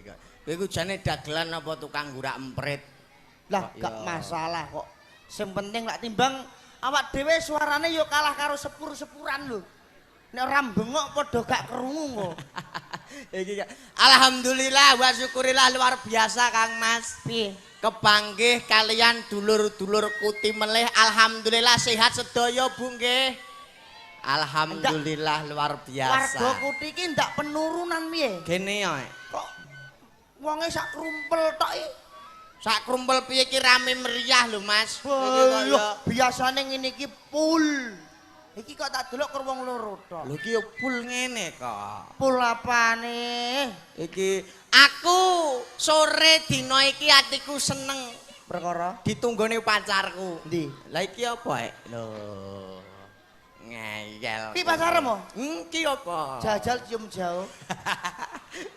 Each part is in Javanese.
kok. Kowe iku jane dagelan apa tukang gurak emprit? Lah gak masalah kok. Sing penting lak timbang awak dhewe suarane yo kalah karo sepur-sepuran lho. Nek ora bengok padha gak krungu kok. Iki kok. Alhamdulillah wa syukurillah luar biasa Kang Mas. Piye? Kepanggih kalian dulur-dulur Kuti melih, alhamdulillah sehat sedaya Bu nggih. Alhamdulillah luar biasa. Warga Kuti iki ndak penurunan piye? Gene yo. Kok wonge sak krumpel tok iki? Sak krumpel piye iki rame meriah lho Mas. Lho, biasane ngene iki full. Iki kok tak delok karo wong loro tok. Lho iki yo full ngene kok. Full apane? Iki aku sore dina iki atiku seneng perkara ditunggone pacarku. Endi? Lah iki apa, Ek? Lho. Ngeyel. Ki pacarmu? Iki apa? Jajal cium jauh.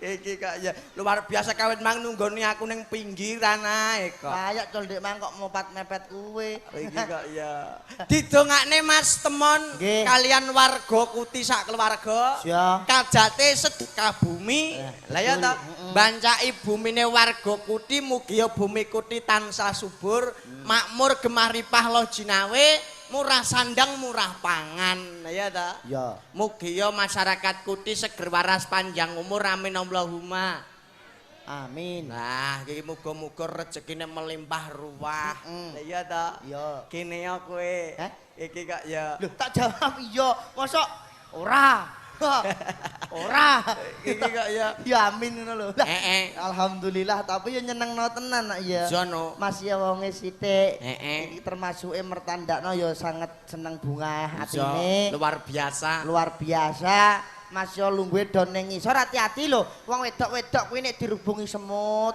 Iki kok ya luar biasa kawit mang nunggoni aku ning pinggiran ae kok. Kayak col ndek mang kok mopat mepet kuwe. Iki kok ya. Didongakne Mas Temon kalian warga Kuti sak keluarga. Kajate sedekah bumi. Lah ya to, bancaki bumine warga Kuti mugi ya bumi Kuti tansah subur, makmur gemah ripah loh jinawe, murah sandang murah pangan. Lah ya to. Ya. Mugi ya masyarakat Kuti seger waras panjang umur amin Allahumma. Amin. Nah, iki muga-muga rezekine melimpah ruah. Lah iya to. Iya. Kene ya kowe. Heh? Iki kok ya. Lho, tak jawab iya. Mosok ora. Ora. Iki kok ya. Ya amin ngono lho. Heeh. Alhamdulillah, tapi ya nyenengno tenan nak ya. Iya no. Mas ya wonge sithik. Heeh. Iki termasuke mertandakno ya sangat seneng bungah atine. Luar biasa. Luar biasa. Mas yo lungguhe do ning ngisor hati-hati lho. Wong wedok-wedok kuwi nek dirubungi semut.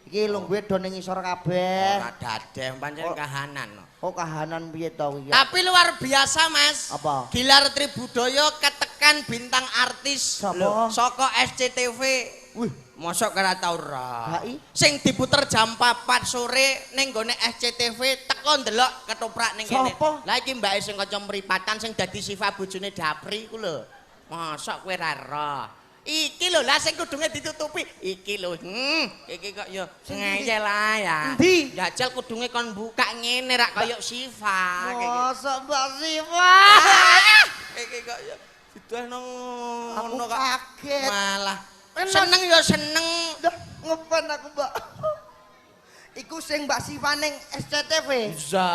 Iki lungguhe do ning ngisor kabeh. Ora dadeh pancen kahanan. Oh kahanan piye to iki? Tapi luar biasa Mas. Apa? Gilar Tribudaya ketekan bintang artis. Sapa? Saka SCTV. Wih, mosok ora tau ora. Hai. Sing diputer jam 4 sore ning gone SCTV teko ndelok ketoprak ning kene. Sapa? Lah iki mbake sing kanca mripatan sing dadi Siva bojone Dapri ku lho. Mosok kowe ora roh. Iki lho lah sing kudunge ditutupi. Iki lho. Iki kok ya ngeyel ae ya. Endi? Jajal kudunge kon buka ngene rak kaya Siva. Mosok Mbak Siva. Iki kok ya diduehno Aku ngono kok. kaget. Malah seneng ya seneng. Dah ngepen aku, Mbak. Iku sing Mbak Siva ning SCTV. Iya.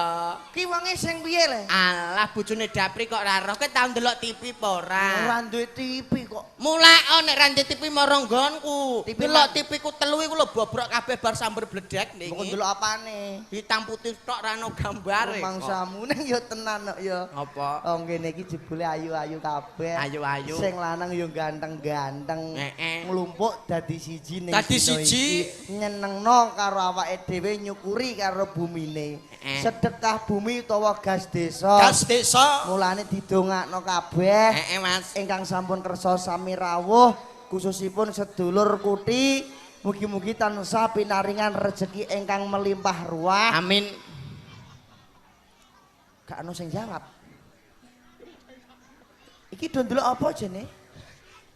Ki wonge sing piye le? Alah bojone Dapri kok ora roh. Kowe tau ndelok TV apa ora? Ora duwe TV kok. Mulai nek ra ndek TV marang nggonku. Delok TV TV ku telu iku lho bobrok kabeh bar samber bledek Kok niki. ndelok apane? Hitam putih tok ra ono gambare. Mangsamu nang ya tenan kok ya. Apa? Oh ngene iki jebule ayu-ayu kabeh. Ayu-ayu. Sing lanang ya ganteng-ganteng. Heeh. Nglumpuk dadi siji ning Dadi dina siji. iki. Nyenengno karo awake dhewe nyukuri karo bumine. Heeh. Sedekah bumi utawa gas desa. Gas desa. Mulane didongakno kabeh. Heeh, Mas. Ingkang sampun kersa sami rawuh khususipun sedulur Kuti mugi-mugi tansah pinaringan rejeki ingkang melimpah ruah. Amin. Gak ono sing jawab. Iki do ndelok apa jene?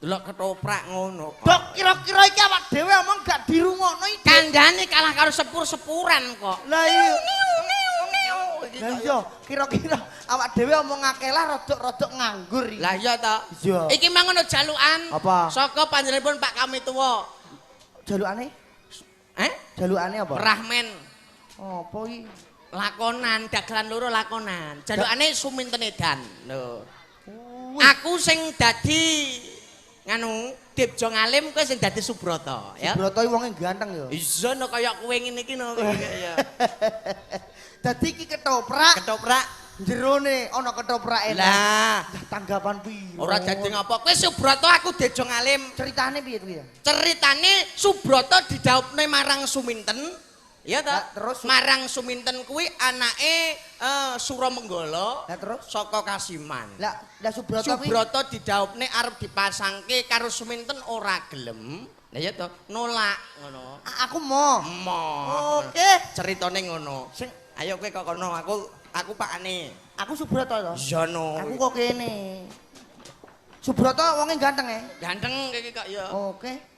Delok ketoprak ngono. Dok kira-kira iki awak dhewe omong gak dirungokno iki. Kandhane kalah karo sepur-sepuran kok. Lah iya. Lah iya, kira-kira awak dhewe omong akeh lah rodok-rodok nganggur iki. Lah iya to. Iya. Iki mang ono jalukan. Apa? Saka panjenenganipun Pak Kamituwa. Jalukane? Eh? Jalukane apa? Rahmen. Apa iki? Lakonan, dagelan loro lakonan. Jalukane Suminten Edan. Lho. Aku sing dadi nganu Dipjo Ngalim kowe sing dadi Subroto ya. Subroto iki wonge ganteng ya. Iya no kaya kowe ngene iki no. Ya. Dadi iki ketoprak. Ketoprak jerone ana ketoprake. Lah, tanggapan piye? Ora dadi ngapa. Kowe Subroto aku Dipjo Ngalim. Ceritane piye kuwi ya? Ceritane Subroto didhaupne marang Suminten. Iya ta? Terus marang Suminten kuwi anake Suramenggala. Lah terus saka Kasiman. Lah, lah Subroto kuwi Subroto didhaupne arep dipasangke karo Suminten ora gelem. Lah iya to, nolak ngono. Aku mo. Mo. Oke. Ceritane ngono. Sing ayo kowe kok kono, aku pakane. Aku Subroto to. Iya no. Aku kok kene. Subroto wonge ganteng e. Ganteng iki kok ya. Oke.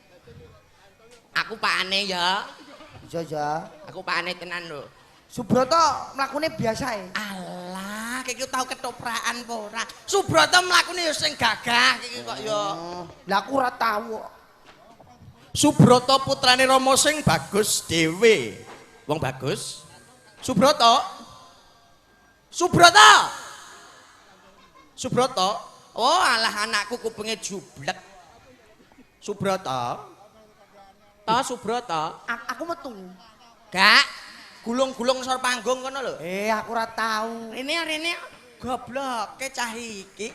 Aku pakane ya. Iya ya. Aku pakane tenan lho. Subroto mlakune biasa e. Alah, iki tau ketoprakan apa ora? Subroto mlakune ya sing gagah iki kok ya. Lah aku ora tau kok. Subroto putrane Rama sing bagus dhewe. Wong bagus. Subroto. Subroto. Subroto. Oh, alah anakku kupinge jublek. Subroto. Ta Subroto. Aku metu. Gak. Gulung-gulung sor panggung kono lho. Aku ora tau. Rene gobloke cah iki.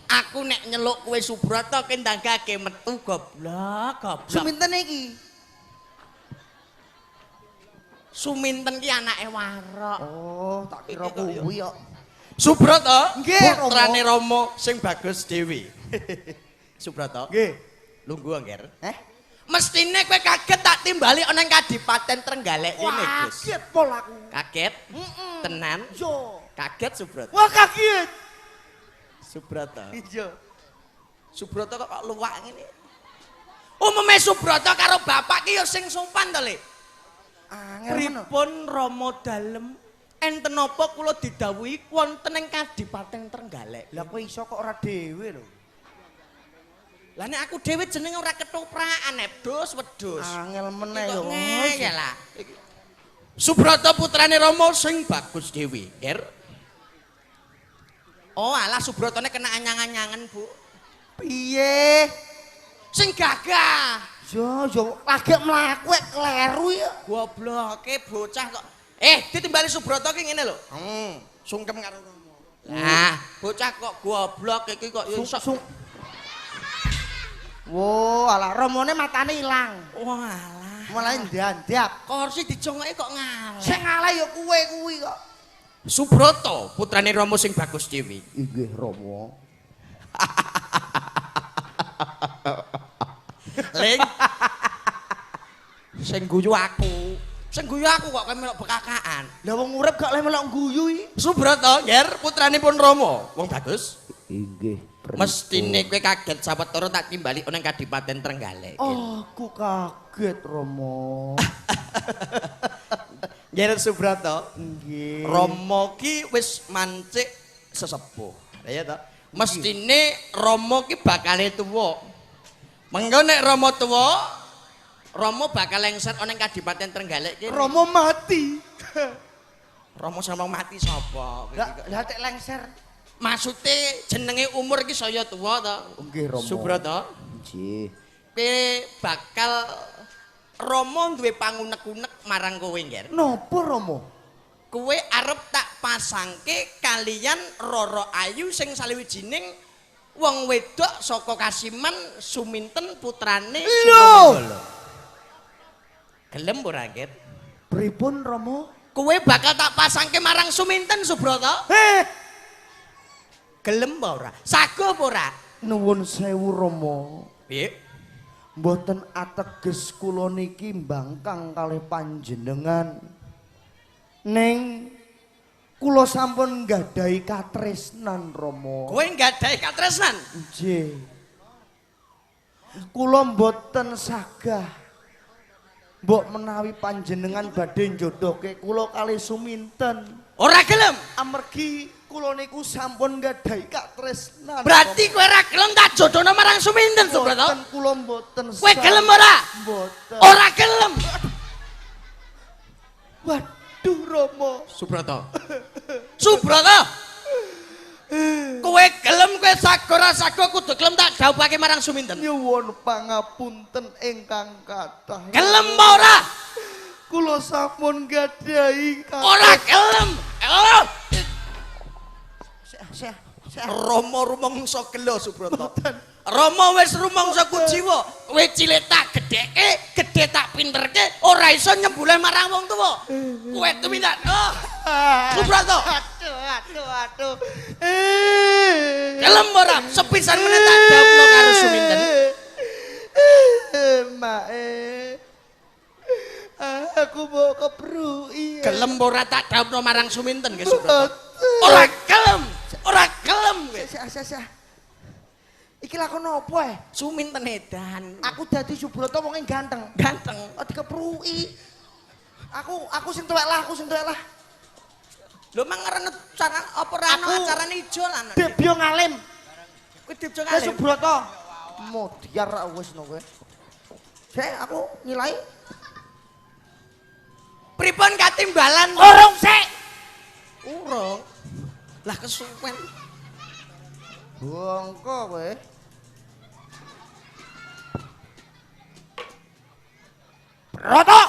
Aku nek nyeluk kowe Subroto kendanggake metu goblok, goblok. Suminten iki? Suminten ki anake warok. Oh, tak kira kuwi kok. Subroto, putrane Rama sing bagus dhewe. Subroto. Nggih. Lungguh, Ngger. Eh? Mestine kowe kaget tak timbali ana ing Kadipaten Trenggalek kene, Gus. Kaget pol aku. Kaget? Heeh. Tenan? Yo. Kaget Subroto. Wah, kaget. Subroto. Iya. Subroto kok luwak ngene. Umume Subroto karo bapak ki ya sing sopan to, Le. Angel men. Pripun Rama dalem? Enten napa kula didhawuhi wonten ing Kadipaten Trenggalek? Lah kowe iso kok ora dhewe lho. Lah nek aku dhewe jenenge ora ketoprakan, wedhus wedhus. Angel meneh yo. Ngeyel lah. Subroto putrane Rama sing bagus dhewe, Ger. Oh, alah Subrotone kena anyang-anyangen, Bu. Piye? Sing gagah. Yo yo lagi mlaku kleru ya. Gobloke bocah kok. Ditimbali Subroto ki ngene lho. Sungkem karo Rama. Lah, bocah kok goblok iki kok yo iso. Wo, alah Ramane matane ilang. Walah. Mulai ndandap. Kursi dijongoke kok ngaleh. Sing ngaleh ya kowe kuwi kok. Subroto putrane Rama sing bagus dhewe. Inggih Rama. Ling. Sing guyu aku. Sing guyu aku kok kowe melok bekakaan. Lah wong urip gak leh melok guyu iki. Subroto, Nger, putranipun Rama. Wong bagus. Inggih. Mestine kowe kaget sawetara tak timbali ana Kadipaten Trenggalek. Oh, aku kaget Rama. Nger Subroto. Nggih. Rama ki wis mancik sesepuh. Lah ya to. Mestine Rama ki bakale tuwa. Mengko nek Rama tuwa, Rama bakal lengser ana ing Kadipaten Trenggalek kene. Rama mati. Rama sama mati sapa? Lah tek lengser. Maksude jenenge umur iki saya tuwa to. Nggih Rama. Subroto. Nggih. Kowe bakal Rama duwe pangunek-unek marang kowe, Ngger. Napa Rama? Kowe arep tak pasangke kaliyan Roro Ayu sing saliwijining wong wedok saka Kasiman Suminten putrane Sumanggala. Gelem ora, Ngger? Pripun Rama? Kowe bakal tak pasangke marang Suminten, Subroto. Heh. Gelem apa ora? Sago apa ora? Nuwun sewu Rama. Piye? Mboten ateges kula niki mbangkang kalih panjenengan. Ning kula sampun nggadahi katresnan Rama. Kowe nggadahi katresnan? Nggih. Kula mboten sagah mbok menawi panjenengan badhe njodohke kula kalih Suminten. Ora gelem. Amargi kula niku sampun nggadahi katresnan. Berarti kowe ora gelem tak jodohno marang Suminten, Subroto? Mboten, kula mboten. Kowe gelem ora? Mboten. Ora gelem. Waduh Rama. Subroto. Subroto. Kowe gelem kowe sago ora sago kudu gelem tak dhawuhake marang Suminten. Nyuwun pangapunten ingkang kathah. Gelem apa ora? Kula sampun nggadahi katresnan. Ora gelem. Oh. Rama rumangsa gelo Subroto. Rama wis rumangsa kujiwa. Kowe cilik tak gedheke, gedhe tak pinterke, ora iso nyembulih marang wong tuwa. Kowe tumindak. Oh. Subroto. Aduh, aduh, aduh. Gelem ora? Sepisan meneh tak dhawuhno karo Suminten. Mae. Aku mau kepruki. Gelem ora tak dhawuhno marang Suminten nggih Subroto? Ora gelem. Ora gelem kowe. Sik. Iki lakon apa eh? Suminten edan. Aku dadi Subroto wonge ganteng. Ganteng. Oh dikepruki. Aku sing tuwek lah, aku sing tuwek lah. Lho mang ngerene cara apa ora ana acarane ijo lan. Debyo ngalim. Kuwi debyo ngalim. Subroto. Modiar wis no kowe. Sik aku ngilai. Pripun katimbalan? Urung sik. Urung. Lah kesuwen. Bongko kowe. Broto.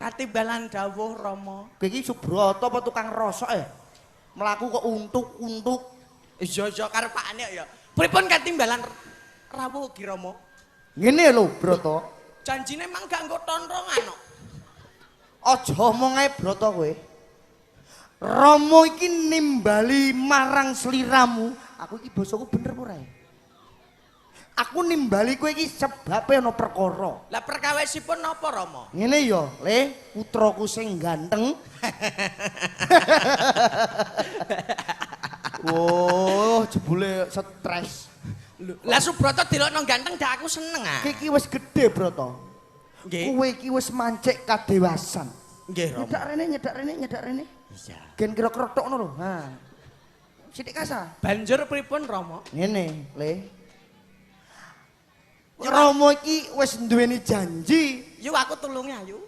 Katimbalan dawuh Rama. Kowe iki Subroto apa tukang rosok eh? Mlaku kok untuk-untuk. Iya iya karepane ya. Pripun katimbalan rawuh Ki Rama? Ngene lho Broto. Janjine mang gak nggo tontrongan kok. Aja omong ae Broto kowe. Rama iki nimbali marang sliramu. Aku iki basaku bener apa ora ya? Aku nimbali kowe iki sebabe ana perkara. Lah perkawisipun napa Rama? Ngene ya, Le, putraku sing ganteng. Wah, jebule stres. Lah Subroto dilokno ganteng dak aku seneng ah. Iki wis gedhe, Broto. Nggih. Kowe iki wis mancik kadewasan. Nggih, Rama. Nyedak rene, nyedak rene, nyedak rene. Iya. Gen kira-kira tok ngono lho. Ha. Sithik kasa. Banjur pripun Rama? Ngene, Le. Rama iki wis duweni janji. Yu aku tulungi ayu.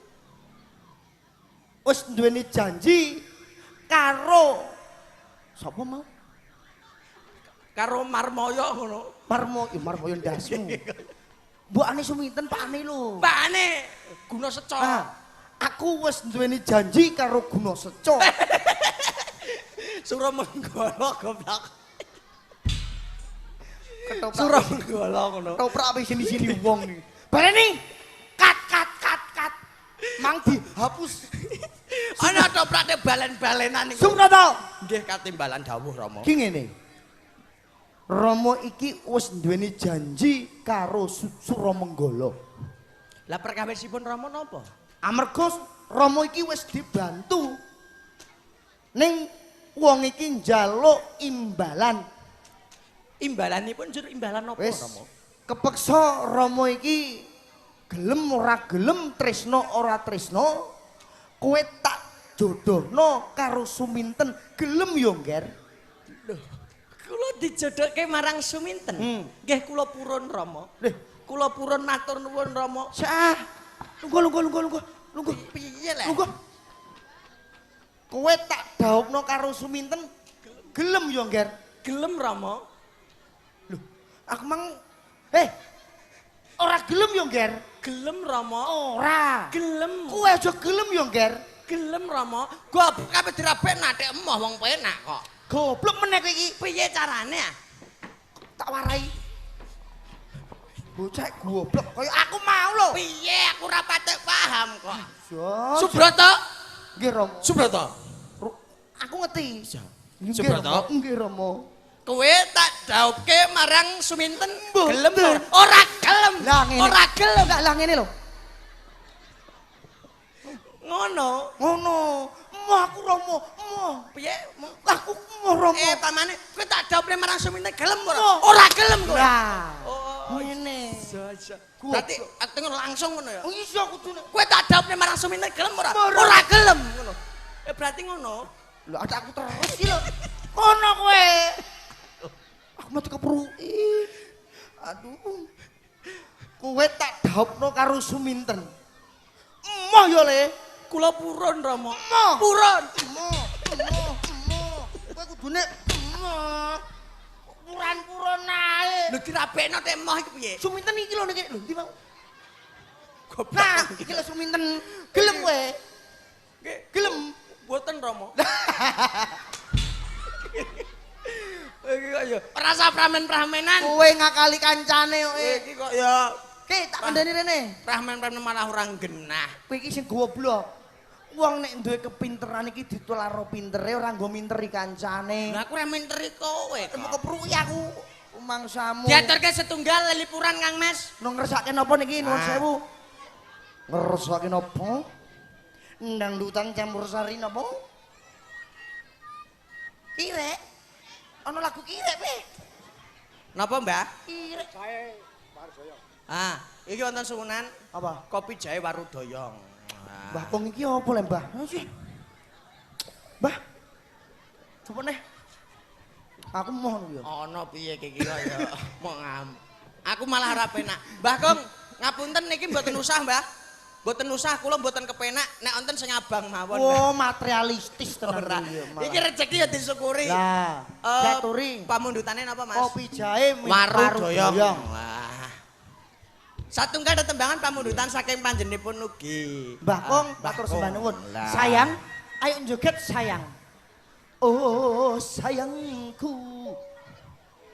Wis duweni janji karo sapa mau? Karo Marmoyo ngono. Marmoyo, Marmoyo ndasmu. Mbokane Suminten pakane lho. Pakane Guna Seco. Ah, aku wis duweni janji karo Guna Seco. Suramenggala goblok. Suramenggala ngono. Ketoprak ape sini-sini wong iki. Bareni kat kat kat kat. Mang dihapus. Ana toprake balen-balenan niku. Subroto. Nggih katimbalan dawuh Rama. Ki ngene. Rama iki wis duweni janji karo Suramenggala. Lah perkawisipun Rama napa? Amarga Rama iki wis dibantu. Ning wong iki njaluk imbalan. Imbalanipun jur imbalan napa Rama? Kepeksa Rama iki gelem ora gelem, tresno ora tresno, kowe tak jodohno karo Suminten, gelem yo, Ngger. Lho, kula dijodohke marang Suminten. Nggih kula purun Rama. Lho, kula purun matur nuwun Rama. Sah. Lungguh lungguh lungguh lungguh. Lungguh. Piye lho? Lungguh. Kowe tak daupno karo Suminten, gelem yo, Ngger. Gelem Rama. Lho, aku mang ora gelem yo, Ngger. Gelem Rama. Ora. Gelem. Kowe aja gelem yo, Ngger. Gelem Rama. Goblok kabeh dirabek nathik emoh wong penak kok. Goblok meneh kowe iki. Piye carane ah? Tak warai. Bocah goblok kaya aku mau lho. Piye aku ora patek paham kok. Subroto. Nggih Rama. Subroto. Aku ngerti. Subroto. Nggih Rama. Kowe tak daupke marang Suminten gelem ora gelem. Ora gelem. Lah ngene lho. Ngono. Ngono. Moh aku Rama, moh. Piye? Aku moh Rama. Pamane kowe tak daupne marang Suminten gelem ora? Ora gelem kowe. Lah. Oh, ngene. Iya. Dadi aku langsung ngono ya. Oh iya kudune. Kowe tak daupne marang Suminten gelem ora? Ora gelem ngono. Berarti ngono. Lho ada aku terus iki lho. Ngono kowe. Aku mau dikepruki. Aduh. Kowe tak daupno karo Suminten. Emoh yo Le. Kula purun Rama. Emoh. Purun. Emoh, emoh, emoh. Kowe kudune emoh. Purun-purun ae. Lho dirabekno tek emoh iki piye? Suminten iki lho nek lho ndi mau? Goblok. Nah, iki lho Suminten. Gelem kowe? Nggih, gelem. Mboten Rama. Iki kok ya rasa pramen-pramenan. Kowe ngakali kancane kok. Iki kok ya Ki tak kandhani rene. Pramen-pramen malah ora genah. Kowe iki sing goblok. Wong nek duwe kepinteran iki ditularo pintere ora nggo minteri kancane. Lah aku ora minteri kowe. Temu kepruki aku mangsamu. Diaturke setunggal lelipuran Kang Mas. Nang ngersake napa niki nuwun sewu? Ngersake napa? Ndangdutan campur sari napa? Kirek. Ana lagu kirek piye? Napa, Mbah? Kirek. Jahe Warudoyong. Ah, iki wonten suwunan apa? Kopi jahe Warudoyong. Mbah Kong iki apa le, Mbah? Mbah. Coba neh. Aku mohon ya. Ana piye iki kaya mau ngam. Aku malah ora penak. Mbah Kong, ngapunten niki mboten usah, Mbah. Mboten usah, kula mboten kepenak nek wonten sing abang mawon. Oh, materialistis tenan iki. Iki rejeki ya disyukuri. Lah, diaturi. Pamundutane napa, Mas? Kopi jahe Warudoyong. Wah. Satunggal tetembangan pamundutan saking panjenenganipun ugi. Mbah Kong, matur sembah nuwun. Sayang, ayo joget sayang. Oh, sayangku.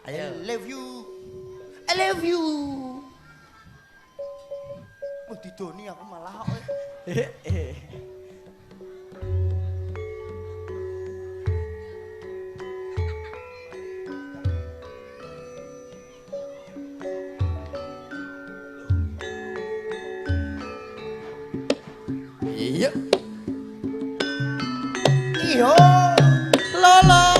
I love you. I love you. Oh, didoni aku malah kok. Iya. Iya. Lolo.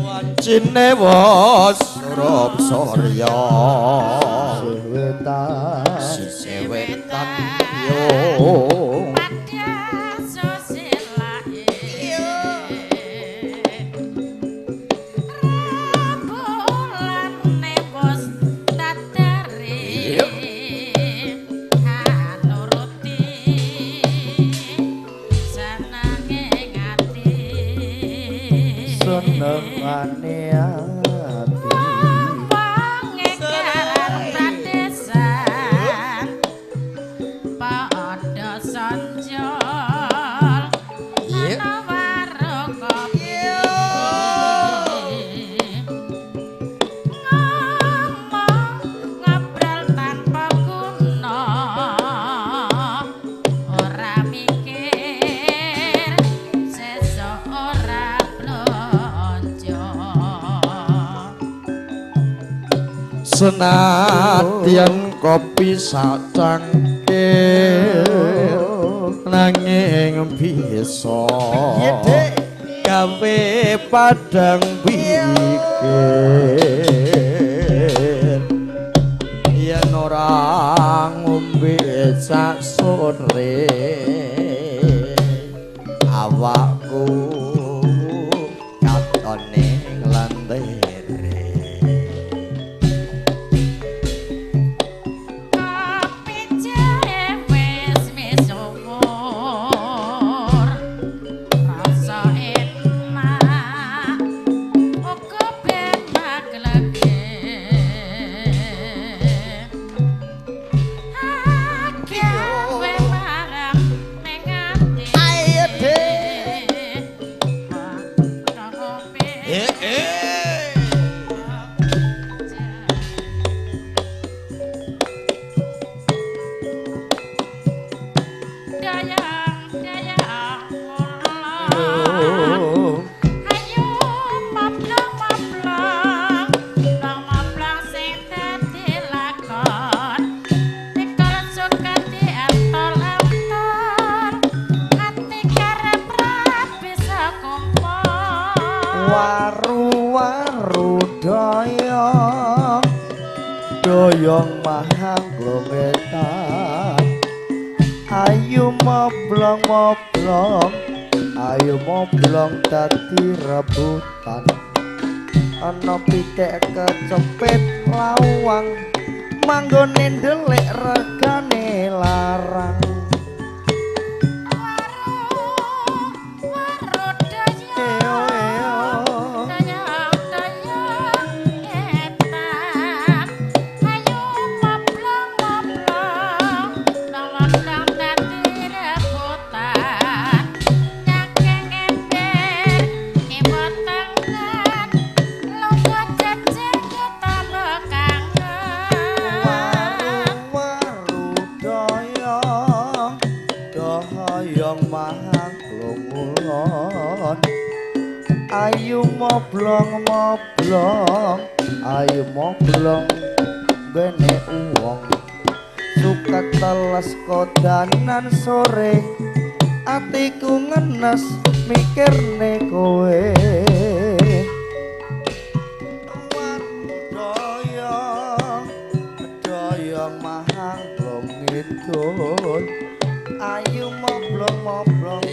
Wancine wos surup surya sisih wetan yo padha susilae rembulan wos tatare anuruti senenge ati senengane ati wong ekeran pradesan padha sanjol ana warung kopi ngomong ngobrol tanpa guna ora mikir sesuk ora blonjo. Senadyan kopi sacangkir nanging bisa gawe padang pikir yen ora ngombe sak sore awakku katone nglantere. Kopi jahe wis misuwur rasa enak uga ben maglege gawe marang ning ati. Ayo, Dek. Kopi Dayang dayang kulon ayo maplong maplong plong maplong sing dadi lakon nikol sukati antol antol ati karep ra bisa kumpul. Waru-waru doyong doyong mahangglung wetan ayo moblong moblong ayo moblong dadi rebutan ana pitik kecepit lawang manggone ndelik regane larang. Waru dayang dayang dayang etan ayo maplong maplong plong maplong dadi rebutan nyakeng ember kiwa tengen lungguh jejer ketambah kangen. Waru-waru doyong doyong mahangglung ulon Ayu moblong moblong, ayu moblong gene uwong. Suka teles kodanan sore, atiku ngenes mikirne kowe. Doyong, doyong mahang blong ngidul. Ayu moblong moblong,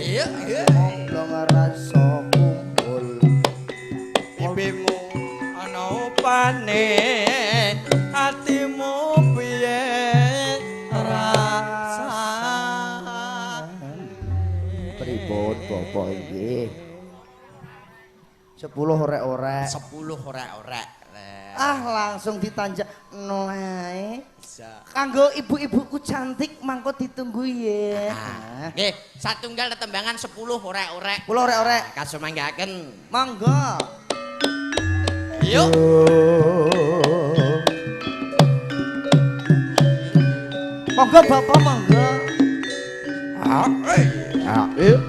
moblong rasa kumpul. Bibimu ana upane, atimu piye rasane? Pripun bapak iki? 10 orek-orek. 10 orek-orek. Ah, langsung ditanjak ae. Kanggo ibu-ibuku cantik mangko ditunggu ya. Nggih, satunggal tetembangan 10 orek-orek. 10 orek-orek. Kasumanggaken. Monggo. Yuk. Monggo bapak monggo. Yuk.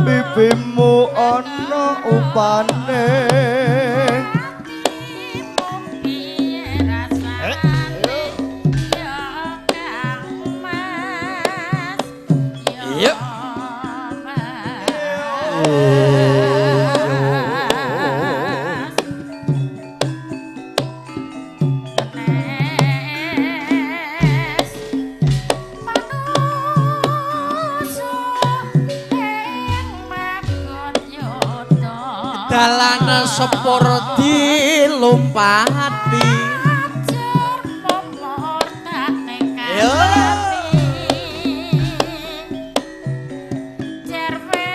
Bibimu ana upane, atimu piye rasane ya Kang Mas, ya Mas. Dalan sepur dilumpati, ajur momor tak nekani cerwe.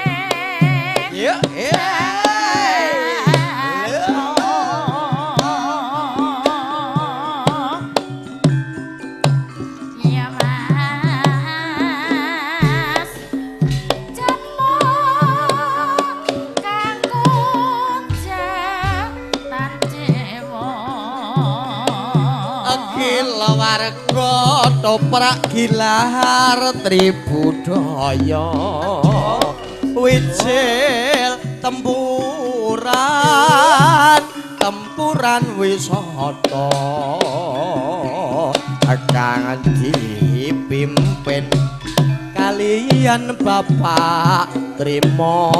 Yo. Ya Mas, janmu kang kunjang tan cewo. Gila warga toprak gilar tribudaya, wijil tempuran tempuran wisata kang dipimpin kaliyan Bapak Trimo.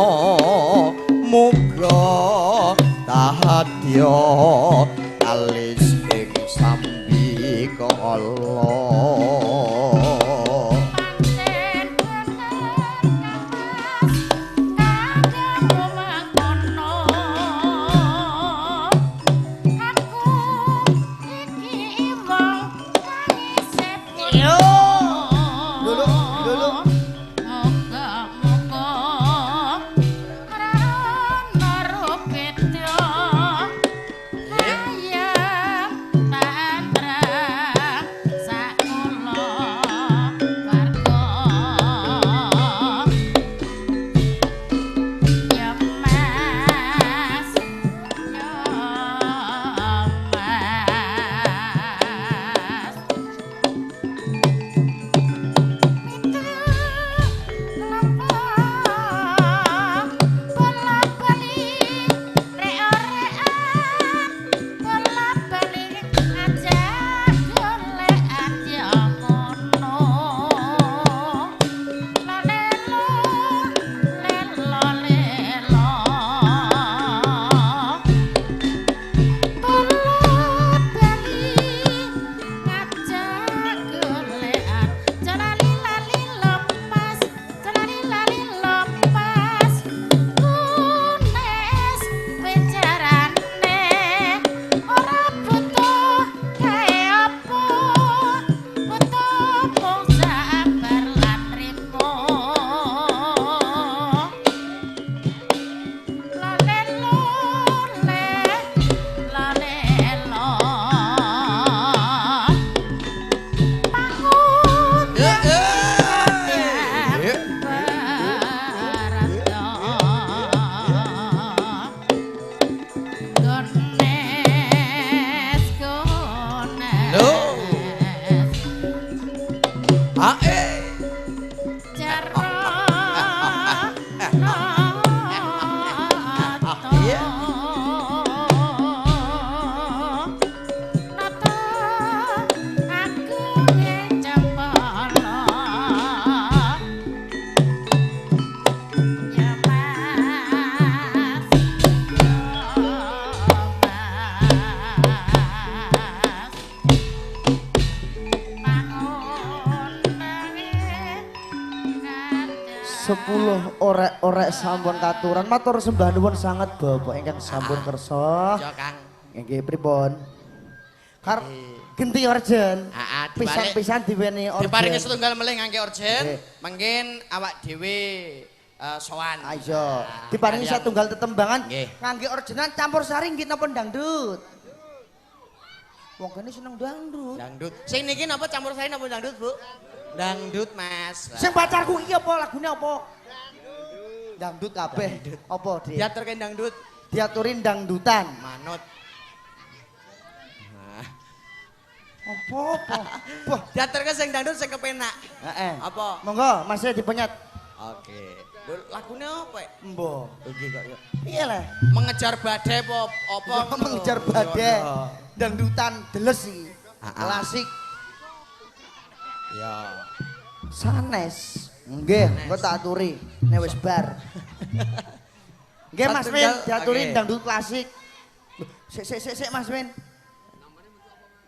Muga tahadya kalis ing sambikala. Pancen bener Kang Mas, kadangmu mengkono. Aku iki wong kang isih bodoh. Lulu, lulu. Muga-muga ora ono beda. Ayo Iya. Nata agunge Cempala. Ya Mas, ya Mas. Pangondange 10 orek-orek sampun katuran matur sembah nuwun sanget Bapak ingkang sampun kersa. Ya Kang. Nggih pripun? Kar genti orjen. Heeh, Pisan-pisan diweni orjen. Diparingi setunggal melih ngangge orjen, Nggih. mungkin awak dhewe sowan. Ah iya, diparingi kalian- satunggal tetembangan Nggih. ngangge orjenan campur sari nggih napa dangdut? Wong kene seneng dangdut. Dangdut. Sing niki napa campur sari napa dangdut, Bu? Dangdut, Mas. Sing pacarku iki apa lagune apa? Dangdut kabeh. Apa, Dik? Diaturke dangdut, Diaturin dangdutan. manut. Nah. Apa apa? Wah, Diaturke sing dangdut sing kepenak. heeh. Apa? Monggo, Mas dipenyet. Oke. Lho, lagune apa? ya? Mbah. Oke kok ya. Piye lah? Mengejar badai apa apa? Mengejar badai. Dangdutan deles iki. Ah, ah. Klasik. Ya. Sanes. Nggih, engko tak aturi nek wis bar. Nggih Mas Win, diaturi oke. dangdut klasik. Loh, Sik sik sik sik Mas Win.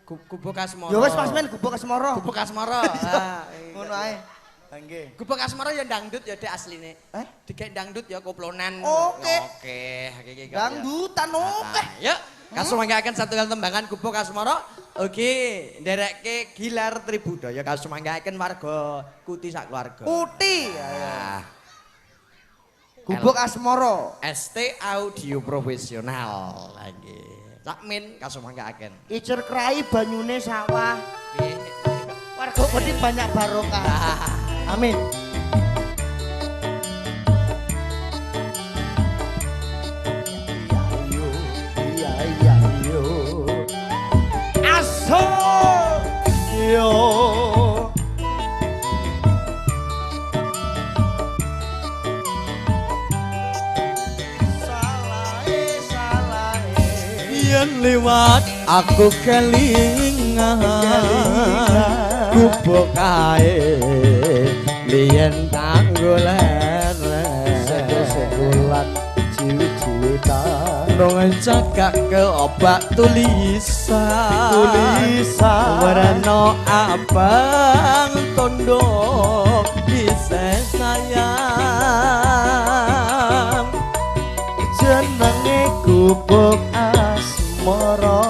Gubuk Asmara. Ya wis Mas Win gubuk Asmara. Gubuk Asmara. Ah, Ngono ae. Nggih. Gubuk Asmara ya dangdut ya Dek asline. Eh? Dikek dangdut ya koplonan. Oke. Oke, iki kok ya. Dangdutan oke. Ah, Yuk, kasumanggaaken satunggal tembangan Gubuk Asmara. Oke, nderekke Gilar Tribudaya kasumanggaaken warga Kuti sak keluarga. Kuti. Ah, Gubuk Asmara. ST Audio Profesional lagi. Cak Min kasumanggaaken. Icer krai banyune sawah. Piye? Warga Kuti banyak barokah. Amin. Iya yo, iya iya yo. Aso yo. Salahe salahe. Yen liwat aku kelingan gubuk kae biyen tanggo leren Senggol-senggolan ciwit-ciwitan nong cakak ke obat tulisan tulisan warna abang tondo bisa sayang jenenge gubuk asmara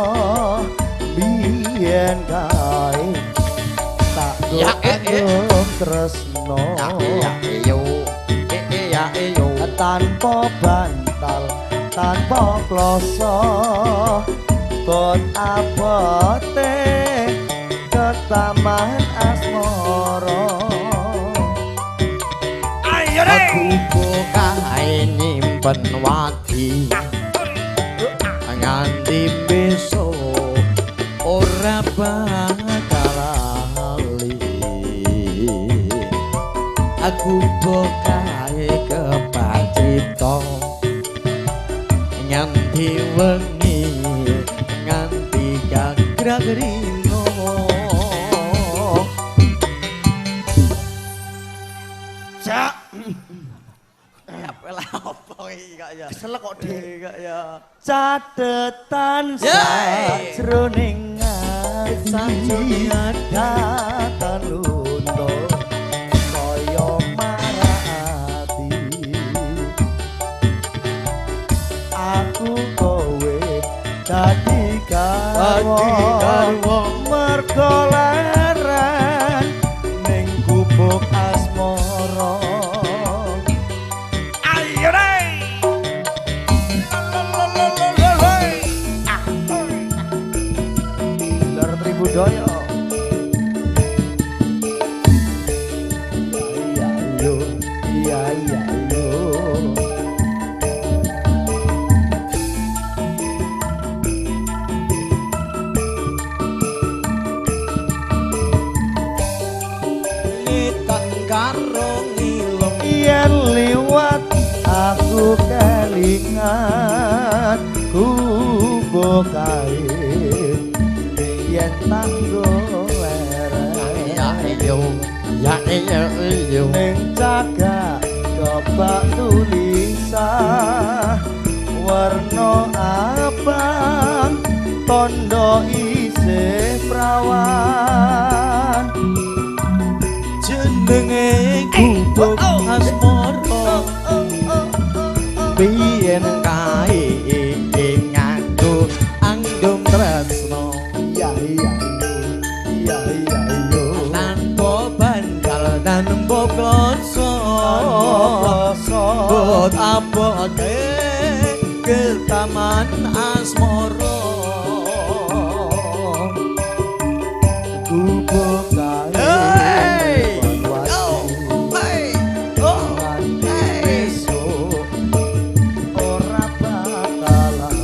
biyen kae tak Ya, eh, eh. andung tresno Ya yo. Ya yo. tanpa bantal tanpa kloso bot abote ketaman asmara. Ayo Gubuk kae nyimpen wadi nganti besok ora bakal lali aku bokae kepacito nganti wengi nganti gagrag-rino. Cak Apa lah apa iki kok ya. Keselek kok Dik. Iki kok ya. Catetan Yeay. sajroning ati datan lunto kaya marati aku kowe dadi garwa mergo leren ning gubuk asmara. Ayo rey. Lor Tribudaya. Iya yo, iya iya yo. Ngitan karo ngilung Yen liwat aku kelingan Gubuk kae yen tanggo lereng. Ya iyo ya iyo iyo ning cagak kebak tulisan warna abang tondo isih prawan. Jenenge Gubuk Asmara biyen kae nganggo andum tresno. Iya iya iya iya iya tanpa bandal tanpa kloso bot abote ke taman asmara. Gubuk kae besok ora bakalan.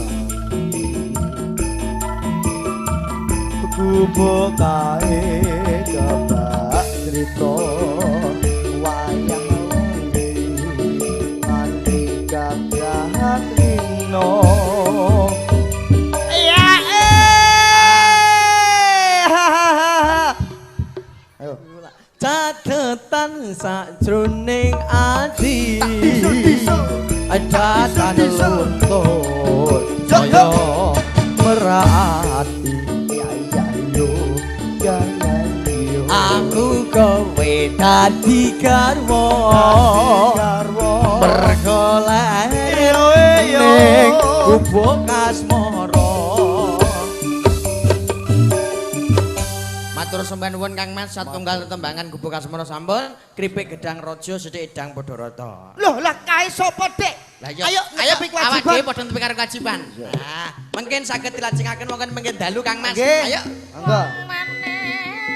Gubuk kae kebak crita wayang wengi nganti gagah rino. Ya ayo catetan sajroning ati datan luntur kaya merati. Ya ya yo ya ya yo aku kowe dadi garwa mergo lahir ning Gubuk Asmara. Matur sembah nuwun Kang Mas, satunggal tetembangan Gubuk Asmara sampun, kripik gedang raja sithik edang padha rata. Loh lah kae sapa, Dik? Lah iya, Ayo ayo ngetepi awak kewajiban. dhewe padha netepi karo kewajiban. Nah, mungkin saged dilajengaken wonten mengkin dalu Kang Mas. Nggih. Ayo. Monggo.